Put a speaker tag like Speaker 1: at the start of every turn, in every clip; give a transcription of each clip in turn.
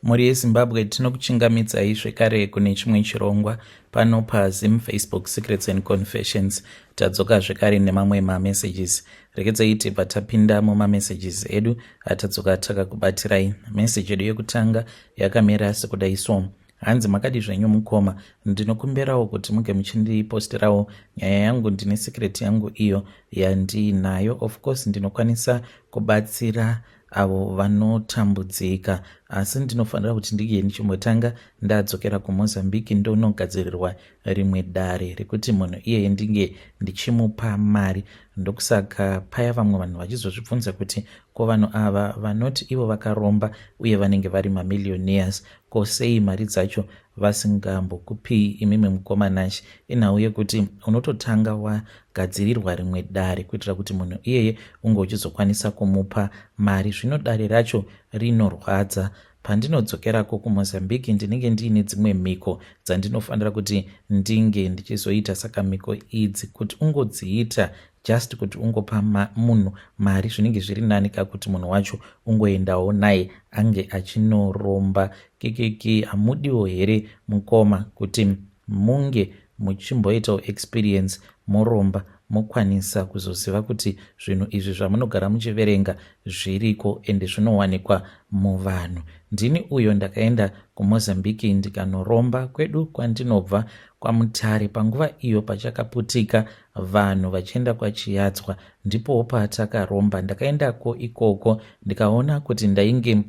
Speaker 1: Mhuri yeZimbabwe, tinokuchingamidzai zvekare kune chimwe chirongwa pano paZim Facebook Secrets and Confessions. Tadzoka zvekare nemamwe mamessages. Regedzai tibva tapinda mumamessages edu atadzoka takakubatirai. Message yedu yekutanga yakamira sekudai so. Hanzi, "Makadi zvenyu mukoma? Ndinokumbirawo kuti muge muchindipostirawo nyaya yangu. Ndine secret yangu iyo yandiinayo. Of course ndinokwanisa kubatsira avo vanotambudzika, asi ndinofanira kuti ndinge ndichimbotanga ndadzokera kuMozambique, ndonogadzirirwa rimwe dare rekuti munhu iyeye ndinge ndichimupa mari. Ndokusaka paya vamwe vanhu vachizozvibvunza kuti ko vanhu ava vanoti ivo vakaromba uye vanenge vari mamillionaires, ko sei mari dzacho vasingambokupii imimi mukoma Nashi? Inhau yekuti unototanga wagadzirirwa rimwe dare kuitira kuti munhu iyeye unge uchizokwanisa kumupa mari. Zvino dare racho rinorwadza. Pandinodzokerako kuMozambique, ndinenge ndiine dzimwe mhiko dzandinofanira kuti ndinge ndichizoita. Saka mhiko idzi kuti ungodziita, just kuti ungopa munhu mari, zvinenge zviri nani kakuti munhu wacho ungoendawo naye ange achinoromba. Kekeke, hamudiwo here mukoma kuti munge muchimboitawo experience, moromba, mokwanisa kuzoziva kuti zvinhu izvi zvamunogara muchiverenga zviriko ende zvinowanikwa muvanhu? Ndini uyo ndakaenda kuMozambique ndikanoromba kwedu kwandinobva kwaMutare. Panguva iyo pachakaputika vanhu vachienda kwaChiyadzwa, ndipowo patakaromba. Ndakaendako ikoko ndikaona kuti ndainge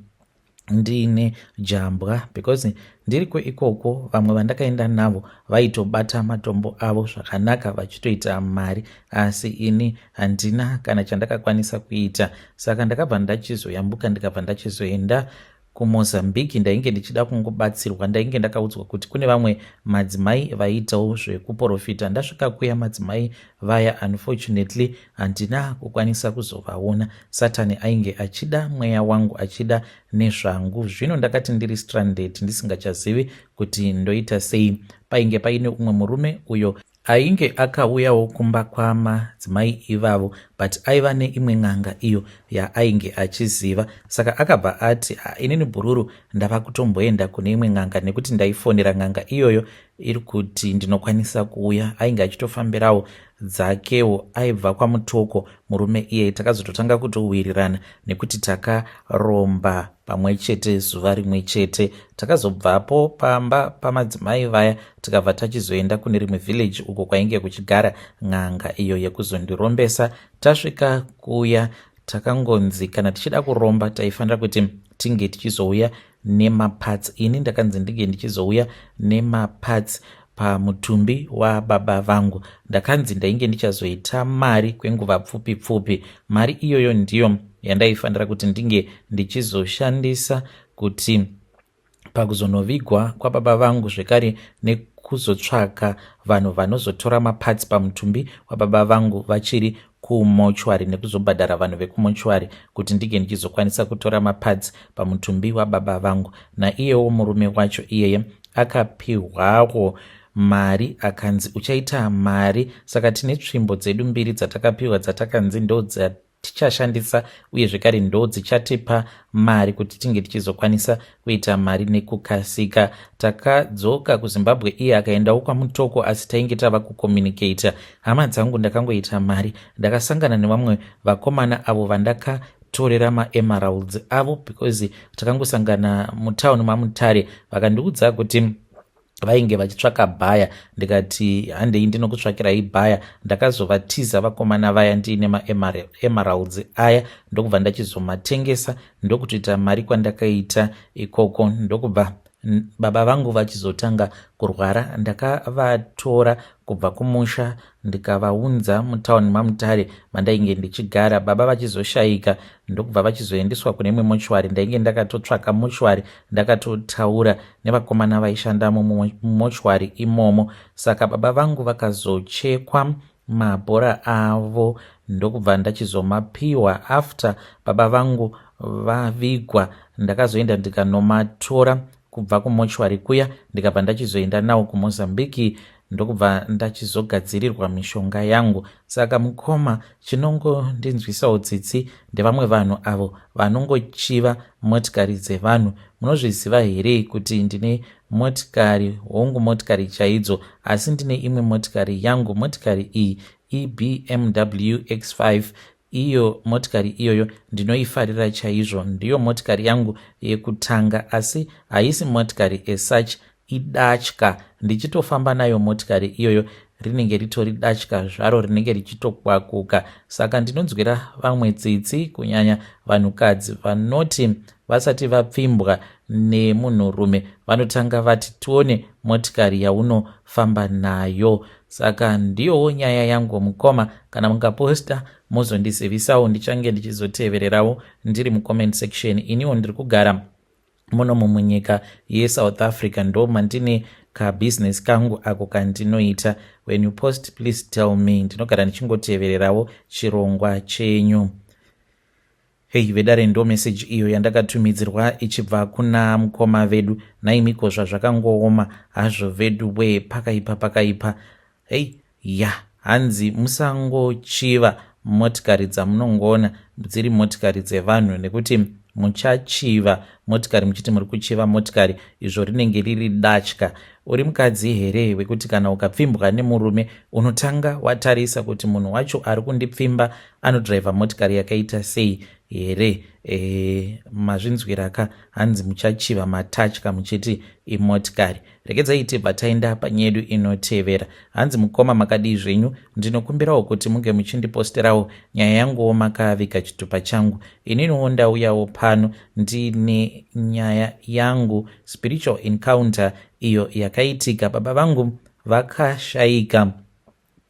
Speaker 1: ndiine jambwa, because ndiriko ikoko vamwe vandakaenda navo vaitobata matombo avo zvakanaka vachitoita mari, asi ini handina kana chandakakwanisa kuita. Saka ndakabva ndachizoyambuka, ndikabva ndachizoenda kuMozambique. Ndainge ndichida kungobatsirwa. Ndainge ndakaudzwa kuti kune vamwe madzimai vaiitawo zvekuprofita. Ndasvika kuya, madzimai vaya unfortunately handina kukwanisa kuzovaona. Satani ainge achida mweya wangu, achida nezvangu. Zvino ndakati ndiri stranded, ndisingachazivi kuti ndoita sei, painge paine umwe murume uyo ainge akauyawo kumba kwamadzimai ivavo, but aiva neimwe n'anga iyo yaainge achiziva. Saka akabva ati, 'Inini bhururu ndava kutomboenda kune imwe n'anga,' nekuti ndaifonera n'anga iyoyo iri kuti ndinokwanisa kuuya. Ainge achitofambirawo dzakewo, aibva kwaMutoko murume iyeye. Takazototanga kutowirirana nekuti takaromba pamwe chete zuva rimwe chete. Takazobvapo pamba pamadzimai vaya, tikabva tachizoenda kune rimwe village uko kwainge kuchigara n'anga iyo yekuzondirombesa. Tasvika kuya, takangonzi kana tichida kuromba taifanira kuti tinge tichizouya nemaparts. Ini ndakanzi ndinge ndichizouya nemaparts pamutumbi wababa vangu. Ndakanzi ndainge ndichazoita mari kwenguva pfupi pfupi. Mari iyoyo ndiyo yandaifanira kuti ndinge ndichizoshandisa kuti pakuzonovigwa kwababa vangu, zvekare nekuzotsvaka vanhu vanozotora maparts pamutumbi wababa vangu vachiri kumochwari, nekuzobhadhara vanhu vekumochwari kuti ndinge ndichizokwanisa kutora maparts pamutumbi wababa vangu. Naiyewo murume wacho iyeye akapihwawo mari, akanzi uchaita mari. Saka tine tsvimbo dzedu mbiri dzatakapiwa, dzatakanzi ndo tichashandisa uye zvekare ndo dzichatipa mari kuti tinge tichizokwanisa kuita mari nekukasika. Takadzoka kuZimbabwe, iye akaendawo kwaMutoko, asi tainge tava kucommunicata. Hama dzangu, ndakangoita mari. Ndakasangana nevamwe vakomana avo vandakatorera maemeralds avo, because takangosangana mutauni maMutare. Vakandiudza kuti vainge vachitsvaka buyer. Ndikati, 'Handei ndinokutsvakirai buyer.' Ndakazovatiza vakomana vaya ndiine maemeralds aya, ndokubva ndachizomatengesa, ndokutoita mari kwandakaita ikoko. Ndokubva baba vangu vachizotanga kurwara. Ndakavatora kubva kumusha, ndikavaunza mutauni maMutare mandainge ndichigara. Baba vachizoshayika, ndokubva vachizoendeswa kune imwe mochwari. Ndainge ndakatotsvaka mochwari, ndakatotaura nevakomana vaishanda mumochwari imomo. Saka baba vangu vakazochekwa mabhora avo, ndokubva ndachizomapiwa after baba vangu vavigwa. Ndakazoenda ndikanomatora kubva kumochwari kuya, ndikabva ndachizoenda nawo kuMozambique. Ndokubva ndachizogadzirirwa mishonga yangu. Saka mukoma, chinongondinzwisawo tsitsi ndevamwe vanhu avo vanongochiva motikari dzevanhu. Munozviziva here kuti ndine motikari, hongu, motikari chaidzo, asi ndine imwe motikari yangu. Motikari iyi iBMW X5. Iyo motikari iyoyo ndinoifarira chaizvo, ndiyo motikari yangu yekutanga, asi haisi motikari as such, idatya. Ndichitofamba nayo motikari iyoyo, rinenge ritori datya zvaro rinenge richitokwakuka. Saka ndinonzwira vamwe tsitsi, kunyanya vanhukadzi vanoti vasati vapfimbwa nemunhurume vanotanga vati, "Tione motikari yaunofamba nayo." Saka ndiyowo nyaya yangu, mukoma. Kana mukaposta, muzondizivisawo, ndichange ndichizotevererawo ndiri mucomment section. Iniwo ndiri kugara munomu munyika yeSouth Africa, ndo mandine kabhizinesi kangu ako kandinoita. When you post, please tell me. Ndinogara ndichingotevererawo chirongwa chenyu. Hei vedare, ndo meseji iyo yandakatumidzirwa ichibva kuna mukoma vedu. Naimiko, zvazvakangooma hazvo vedu we, pakaipa, pakaipa. Hei ya, hanzi musangochiva motikari dzamunongoona dziri motikari dzevanhu, nekuti muchachiva motikari muchiti muri kuchiva motikari, izvo rinenge riri datya. Uri mukadzi here wekuti kana ukapfimbwa nemurume unotanga watarisa kuti munhu wacho ari kundipfimba anodhiraivha motikari yakaita sei here? Mazvinzwiraka, hanzi muchachiva matatya muchiti imotikari. Regedzai tibva taenda panyedu inotevera. Hanzi, "Mukoma, makadii zvenyu? Ndinokumbirawo kuti munge muchindiposterawo nyaya yanguwo makaviga chitupa changu. Ininiwo ndauyawo pano ndine nyaya yangu, spiritual encounter iyo yakaitika. Baba vangu vakashayika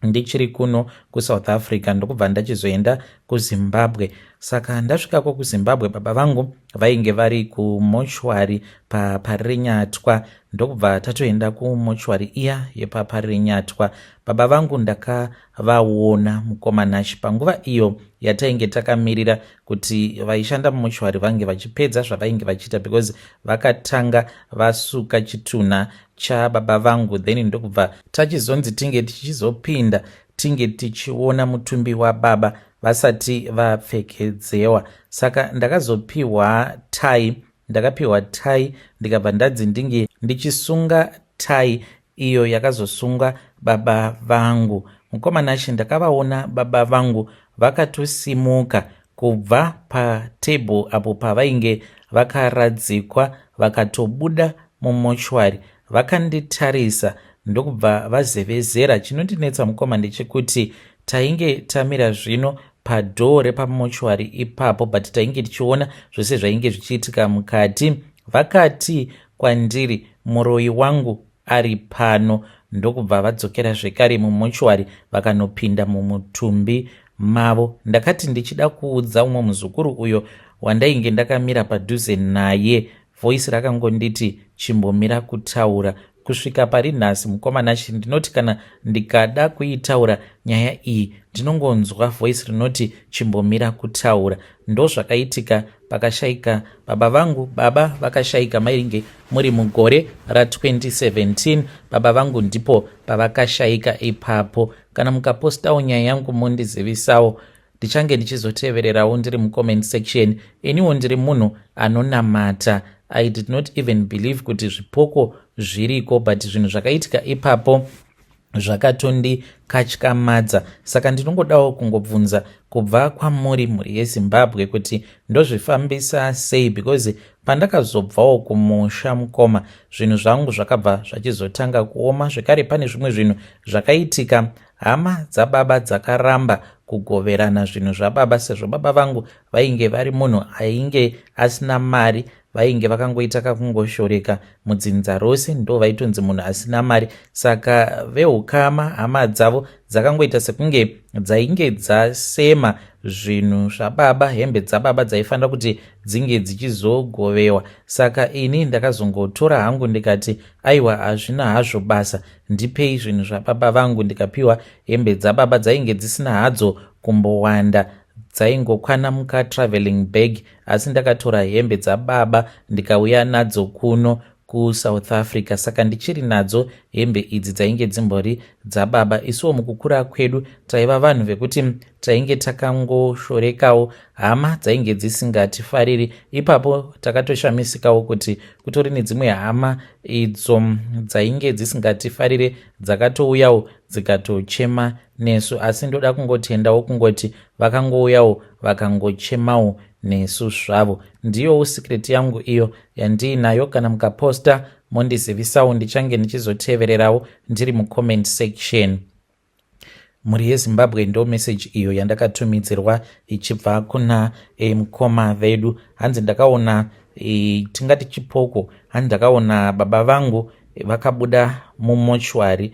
Speaker 1: ndichiri kuno kuSouth Africa, ndokubva ndachizoenda kuZimbabwe. Saka ndasvikako kuZimbabwe, baba vangu vainge vari kumochwari paParirenyatwa. Ndokubva tatoenda kumochwari iya yepaParirenyatwa. Baba vangu ndakavaona, mukoma Nashi, panguva iyo yatainge takamirira kuti vaishanda mumochwari vange vachipedza zvavainge vachiita, because vakatanga vasuka chitunha chababa vangu, then ndokubva tachizonzi tinge tichizopinda, tinge tichiona mutumbi wababa vasati vapfekedzewa. Saka ndakazopiwa tai, ndakapiwa tai, ndikabva ndanzi ndinge ndichisunga tai iyo yakazosungwa baba vangu. Mukoma Nashi, ndakavaona baba vangu vakatosimuka kubva patebhuru apo pavainge vakaradzikwa, vakatobuda mumochwari, vakanditarisa, ndokubva vazevezera. Chinondinetsa, mukoma, ndechekuti tainge tamira zvino padhoo repamochwari ipapo, but tainge tichiona zvose zvainge zvichiitika mukati. Vakati kwandiri, 'Muroyi wangu ari pano.' Ndokubva vadzokera zvekare mumochwari, vakanopinda mumutumbi mavo. Ndakati ndichida kuudza umwe muzukuru uyo wandainge ndakamira padhuze naye, voice rakangonditi, 'Chimbomira kutaura.' Kusvika pari nhasi, mukoma Nashi, ndinoti kana ndikada kuitaura nyaya iyi, ndinongonzwa voice rinoti, 'Chimbomira kutaura.' Ndozvakaitika pakashayika baba vangu. Baba vakashayika mainge muri mugore ra2017. Baba vangu ndipo pavakashayika ipapo. Kana mukapostawo nyaya yangu, mondizivisawo, ndichange ndichizotevererawo ndiri mucomment section. Iniwo ndiri munhu anonamata. I did not even believe kuti zvipoko zviriko, but zvinhu zvakaitika ipapo zvakatondikatyamadza. Saka ndinongodawo kungobvunza kubva kwamuri, mhuri yeZimbabwe, kuti ndozvifambisa sei, because pandakazobvawo kumusha, mukoma, zvinhu zvangu zvakabva zvachizotanga kuoma zvekare. Pane zvimwe zvinhu zvakaitika, hama dzababa dzakaramba kugoverana zvinhu zvababa, sezvo baba vangu vainge vari munhu ainge asina mari. Vainge vakangoita kakungoshoreka mudzinza rose, ndo vaitonzi munhu asina mari. Saka veukama, hama dzavo dzakangoita sekunge dzainge dzasema zvinhu zvababa, hembe dzababa dzaifanira kuti dzinge dzichizogovewa. Saka ini ndakazongotora hangu, ndikati, 'Aiwa, hazvina hazvo basa, ndipei zvinhu zvababa vangu.' Ndikapiwa hembe dzababa, dzainge dzisina hadzo kumbowanda, dzaingokwana mukatravelling bag, asi ndakatora hembe dzababa ndikauya nadzo kuno. kuSouth Africa. Saka ndichiri nadzo hembe idzi dzainge dzimbori dzababa. Isuwo mukukura kwedu taiva vanhu vekuti tainge takangoshorekawo, hama dzainge dzisingatifariri. Ipapo takatoshamisikawo kuti kutori nedzimwe hama idzo dzainge dzisingatifarire dzakatouyawo dzikatochema nesu. Asi ndoda kungotendawo kungoti vakangouyawo vakangochemawo nesu zvavo. Ndiyowo secret yangu iyo yandiinayo. Kana mukaposta mondizivisawo, ndichange ndichizotevererawo ndiri mucomment section. Mhuri yeZimbabwe, ndo meseji iyo yandakatumidzirwa ichibva kuna mukoma vedu. Hanzi ndakaona tingati chipoko, hanzi ndakaona baba vangu vakabuda mumochwari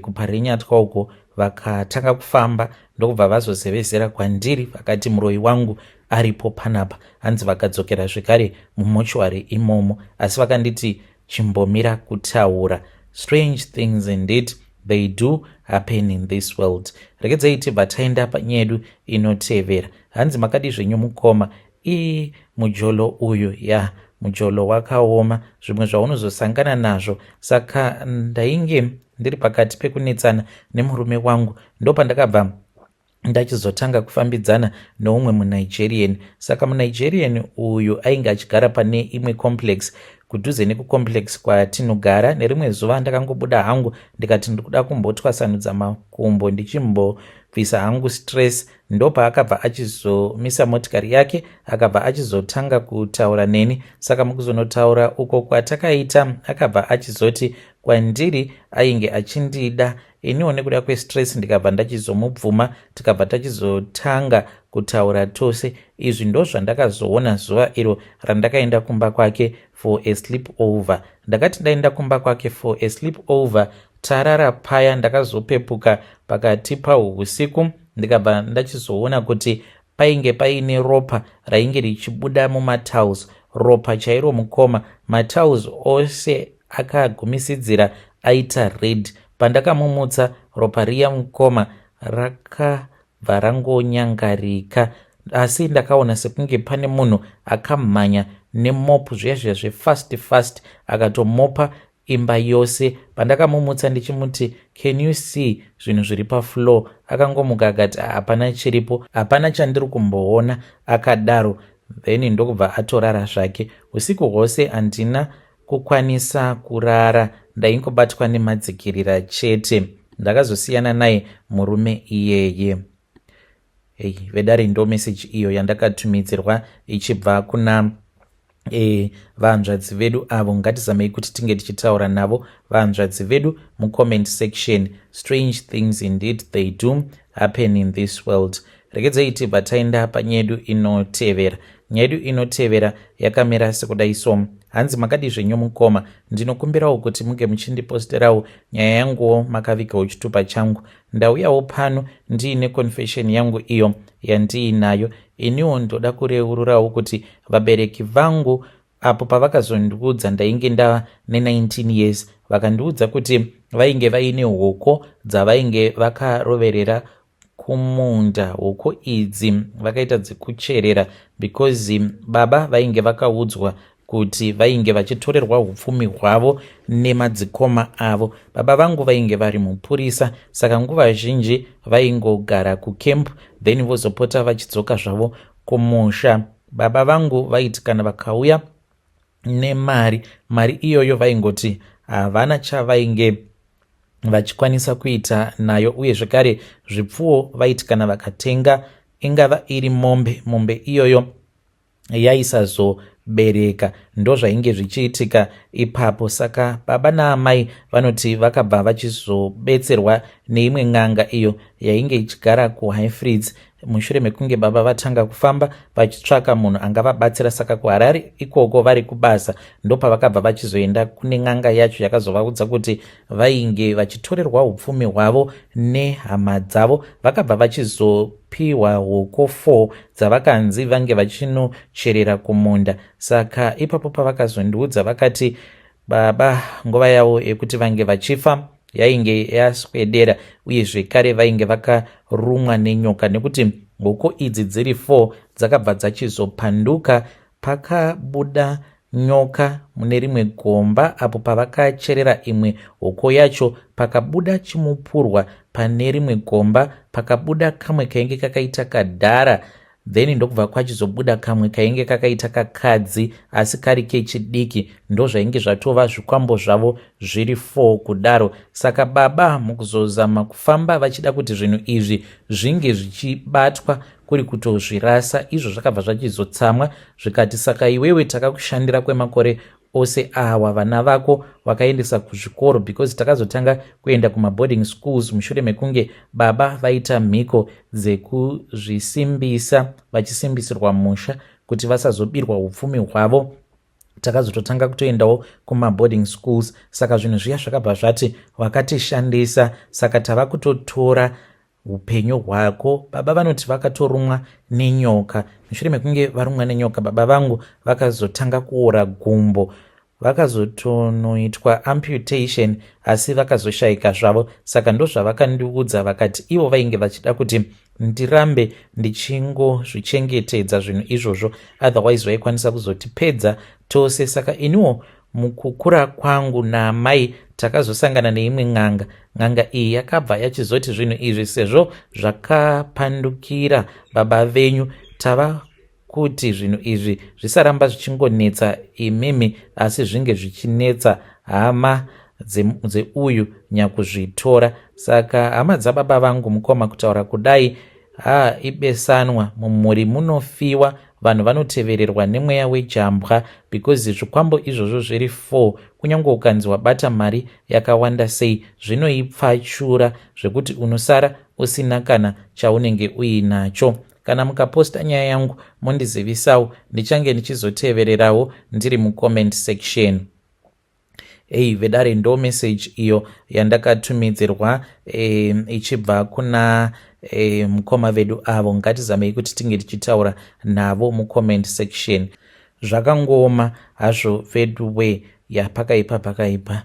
Speaker 1: kuParenyatwa uko, vakatanga kufamba, ndokubva vazozevezera kwandiri vakati muroyi wangu aripo panapa. Hanzi vakadzokera zvekare mumochwari imomo, asi vakanditi chimbomira kutaura. Strange things indeed, they do happen in this world. Regedzai tibva taenda panyaya yedu inotevera. Hanzi makadi zvenyu mukoma? Ii, mujolo uyu ya mujolo wakaoma, zvimwe zvaunozosangana nazvo. Saka ndainge ndiri pakati pekunetsana nemurume wangu, ndopandakabva ndachizotanga kufambidzana neumwe muNigerian. Saka muNigerian uyu ainge achigara pane imwe complex kudhuze nekucomplex kwatinogara. Nerimwe zuva ndakangobuda hangu ndikati ndikuda kumbotwasanudza makumbo, ndichimbobvisa hangu stress. Ndopaakabva achizomisa motikari yake, akabva achizotanga kutaura neni. Saka mukuzonotaura uko kwatakaita, akabva achizoti kwandiri ainge achindida. Iniwo nekuda kwestress ndikabva ndachizomubvuma, tikabva tachizotanga kutaura tose. Izvi ndo zvandakazoona zuva iro randakaenda kumba kwake for a sleep over. Ndakati ndaenda kumba kwake for a sleep over, tarara paya, ndakazopepuka pakati pausiku, ndikabva ndachizoona kuti painge paine ropa rainge richibuda mumatiles, ropa chairo mukoma. Matiles ose akagumisidzira aita red. Pandakamumutsa, ropa riya mukoma rakabva rangonyangarika, asi ndakaona sekunge pane munhu akamhanya nemop zviya zviya zvefast fast, akatomopa imba yose. Pandakamumutsa ndichimuti, "Can you see zvinhu zviri pafloor?" akangomuka akati, "Hapana chiripo, hapana chandiri kumboona," akadaro. Then ndokubva atorara zvake. Usiku hwose handina kukwanisa kurara, ndaingobatwa nemadzikirira chete. Ndakazosiyana naye murume iyeye. Hey, vedare, ndo meseji iyo yandakatumidzirwa ichibva kuna vanzvadzi vedu avo. Ngatizamei kuti tinge tichitaura navo vanzvadzi vedu mucomment section. Strange things indeed, they do happen in this world. Regedzai tibva taenda panyaya yedu inotevera. Nyaya yedu inotevera yakamira sekudai so. Hanzi makadi zvenyu mukoma? Ndinokumbirawo kuti munge muchindiposterawo nyaya yanguwo makavigawo chitupa changu. Ndauyawo pano ndiine confession yangu iyo yandiinayo. Iniwo ndoda kureururawo kuti vabereki vangu apo pavakazondiudza ndainge ndava ne19 years, vakandiudza kuti vainge vaine hoko dzavainge vakaroverera kumunda. Hoko idzi vakaita dzekucherera because baba vainge vakaudzwa kuti vainge vachitorerwa upfumi hwavo nemadzikoma avo. Baba vangu vainge vari mupurisa, saka nguva zhinji vaingogara kucamp, then vozopota vachidzoka zvavo kumusha. Baba vangu vaiti kana vakauya nemari, mari iyoyo vaingoti havana chavainge vachikwanisa kuita nayo. Uye zvekare zvipfuwo, vaiti kana vakatenga, ingava iri mombe, mombe iyoyo yaisazobereka. Ndozvainge zvichiitika ipapo. Saka baba naamai vanoti vakabva vachizobetserwa neimwe n'anga iyo yainge ichigara kuHighfields, mushure mekunge baba vatanga kufamba vachitsvaka munhu angavabatsira. Saka kuHarare ikoko vari kubasa, ndopavakabva vachizoenda kune n'anga yacho, yakazovaudza kuti vainge vachitorerwa upfumi hwavo nehama dzavo. Vakabva vachizopiwa hoko 4 dzavakanzi vange vachinocherera kumunda. Saka ipapo pavakazondiudza, vakati baba nguva yavo yekuti vange vachifa yainge yaswedera, uye zvekare vainge vakarumwa nenyoka, nekuti hoko idzi dziri 4 dzakabva dzachizopanduka, pakabuda nyoka mune rimwe gomba apo pavakacherera imwe hoko yacho pakabuda chimupurwa pane rimwe gomba pakabuda kamwe kainge kakaita kadhara then ndokubva kwachizobuda kamwe kainge kakaita kakadzi asi kari kechidiki. Ndozvainge zvatova zvikwambo zvavo zviri 4 kudaro. Saka baba mukuzozama kufamba vachida kuti zvinhu izvi zvinge zvichibatwa kuri kutozvirasa, izvo zvakabva zvachizotsamwa zvikati, saka iwewe takakushandira kwemakore ose awa, vana vako vakaendesa kuzvikoro, because takazotanga kuenda kumaboarding schools mushure mekunge baba vaita mhiko dzekuzvisimbisa vachisimbisirwa musha kuti vasazobirwa upfumi hwavo. Takazototanga kutoendawo kumaboarding schools. Saka zvinhu zviya zvakabva zvati vakatishandisa, saka tava kutotora upenyu hwako. Baba vanoti vakatorumwa nenyoka. Mushure mekunge varumwa nenyoka, baba vangu vakazotanga kuora gumbo, vakazotonoitwa amputation, asi vakazoshayika zvavo. Saka ndozvavakandiudza, vakati ivo vainge vachida kuti ndirambe ndichingozvichengetedza zvinhu izvozvo, otherwise vaikwanisa kuzotipedza tose. Saka iniwo mukukura kwangu naamai takazosangana neimwe n'anga. N'anga iyi yakabva yachizoti zvinhu izvi sezvo zvakapandukira baba venyu, tava kuti zvinhu izvi zvisaramba zvichingonetsa imimi, asi zvinge zvichinetsa hama dzeuyu nyakuzvitora. Saka hama dzababa vangu, mukoma, kutaura kudai, ha, ibesanwa mumhuri munofiwa. Vanhu vanotevererwa nemweya wejambwa because zvikwambo izvozvo zviri 4. Kunyange ukanzi wabata mari yakawanda sei, zvinoipfachura zvekuti unosara usina kana chaunenge uinacho. Kana mukaposta nyaya yangu mondizivisawo, ndichange ndichizotevererawo ndiri mucomment section. Ei vedare, ndo message iyo yandakatumidzirwa ichibva kuna mukoma vedu avo. Ngatizamei kuti tinge tichitaura navo mucomment section. Zvakangooma hazvo vedu we, yapakaipa pakaipa.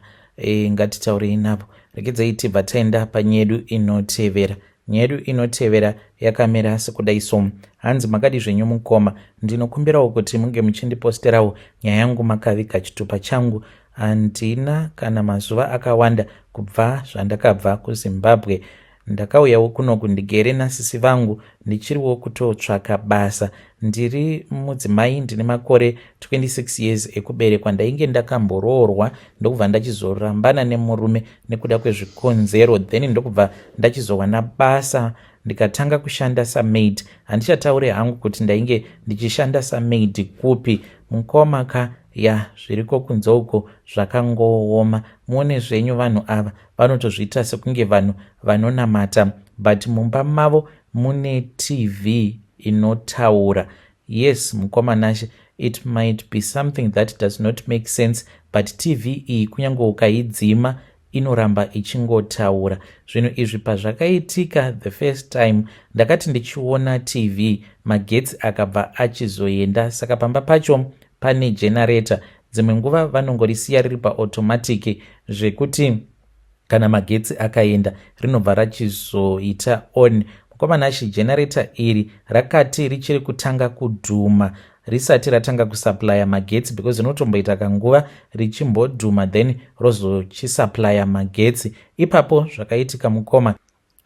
Speaker 1: Ngatitaurei navo. Regedzai tibva taenda panyedu inotevera. Nyaya yedu inotevera yakamira sekudai so. Hanzi, makadi zvenyu mukoma? Ndinokumbirawo kuti munge muchindiposterawo nyaya yangu makaviga chitupa changu. Handina kana mazuva akawanda kubva zvandakabva kuZimbabwe. Ndakauyawo kunoku, ndigere nasisi vangu, ndichiriwo kutotsvaka basa. Ndiri mudzimai, ndine makore 26 years ekuberekwa. Ndainge ndakamboroorwa, ndokubva ndachizorambana nemurume nekuda kwezvikonzero, then ndokubva ndachizowana basa, ndikatanga kushanda samaid. Handichatauri hangu kuti ndainge ndichishanda samaid kupi, mukoma ka. Ya, zviriko kunze uko zvakangooma. Muone zvenyu, vanhu ava vanotozviita sekunge vanhu vanonamata, but mumba mavo mune TV inotaura. Yes, mukoma Nashe, it might be something that does not make sense, but TV iyi kunyange ukaidzima inoramba ichingotaura. Zvinhu izvi pazvakaitika the first time, ndakati ndichiona TV, magetsi akabva achizoenda. Saka pamba pacho pane generator. Dzimwe nguva vanongorisiya riri paautomatic, zvekuti kana magetsi akaenda rinobva rachizoita on. Mukoma Nashe, generator iri rakati richiri kutanga kudhuma, risati ratanga kusupplya magetsi, because rinotomboita kanguva richimbodhuma, then rozochisupplya magetsi. Ipapo zvakaitika, mukoma,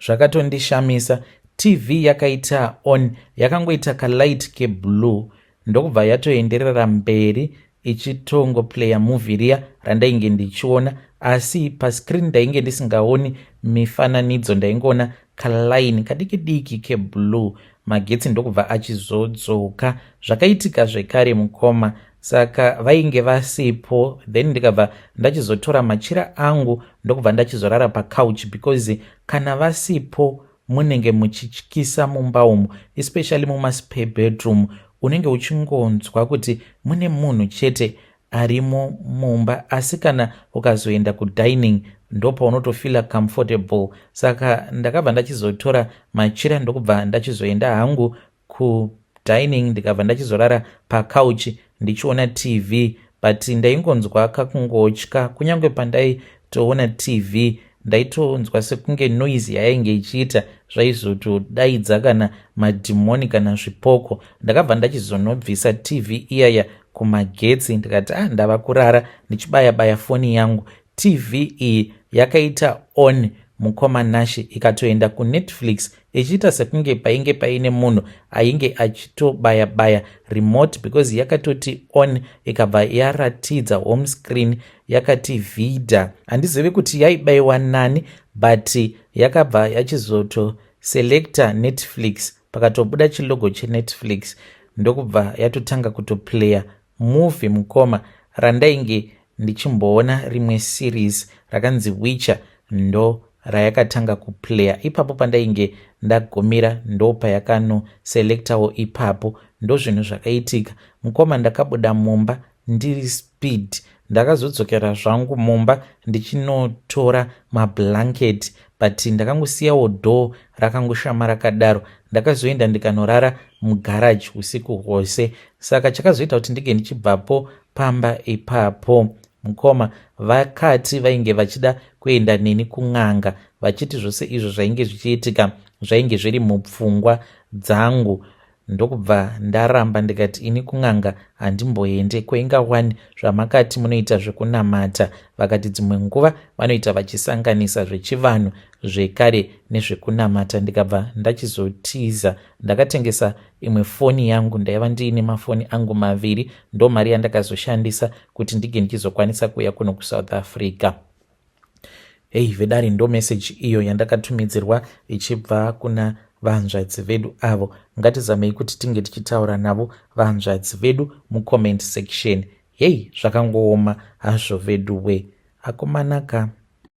Speaker 1: zvakatondishamisa. TV yakaita on, yakangoita kalight keblue, ndokubva yatoenderera mberi ichitongoplaya movie riya randainge ndichiona, asi pascreen ndainge ndisingaoni mifananidzo, ndaingoona kalaini kadiki diki keblue. Magetsi ndokubva achizodzoka. Zvakaitika zvekare, mukoma, saka vainge vasipo, then ndikabva ndachizotora machira angu, ndokubva ndachizorara pacouch, because kana vasipo munenge muchityisa mumba umu, especially mumaspare bedroom. Unenge uchingonzwa kuti mune munhu chete arimo mumba, asi kana ukazoenda kudining ndopaunotofeela comfortable. Saka ndakabva ndachizotora machira, ndokubva ndachizoenda hangu kudining, ndikabva ndachizorara pacouch ndichiona TV, but ndaingonzwa kakungotya. Kunyange pandaitoona TV, ndaitonzwa sekunge noise yainge ichiita zvaizotodaidza kana madhimoni kana zvipoko. Ndakabva ndachizonobvisa TV iyaya. kumagetsi ndikati ah ndava kurara ndichibaya baya foni yangu. TV iyi yakaita on mukoma Nashe ikatoenda kuNetflix ichiita sekunge painge paine munhu ainge achitobaya baya remote because yakatoti on ikabva yaratidza home screen yakati vhidha. Handizivi kuti yaibaiwa nani but yakabva yachizoto selecta Netflix pakatobuda chilogo cheNetflix ndokubva yatotanga kutoplayer movie mukoma randainge ndichimboona rimwe series rakanzi Witcher ndo rayakatanga kuplayer ipapo pandainge ndagumira ndo payakanoselectawo ipapo. Ndozvinhu zvakaitika mukoma. Ndakabuda mumba ndiri speed. Ndakazodzokera zvangu mumba ndichinotora mablanket but ndakangosiyawo door rakangoshama rakadaro. Ndakazoenda ndikanorara mugaraji usiku hwose. Saka chakazoita kuti ndinge ndichibvapo pamba ipapo mukoma, vakati vainge vachida kuenda neni kun'anga vachiti zvose izvo zvainge zvichiitika zvainge zviri mupfungwa dzangu. Ndokubva ndaramba ndikati ini kun'anga handimboende kweinga wani zvamakati munoita zvekunamata. Vakati dzimwe nguva vanoita vachisanganisa zvechivanhu zvekare nezvekunamata. Ndikabva ndachizotiza. Ndakatengesa imwe foni yangu, ndaiva ndiine mafoni angu maviri, ndo mari yandakazoshandisa kuti ndinge ndichizokwanisa kuuya kuno kuSouth Africa. Hei vedare, ndo meseji iyo yandakatumidzirwa ichibva kuna vanzvadzi vedu avo. Ngatizamei kuti tinge tichitaura navo vanzvadzi vedu mucomment section. Hei, zvakangooma hazvo vedu we akomanaka.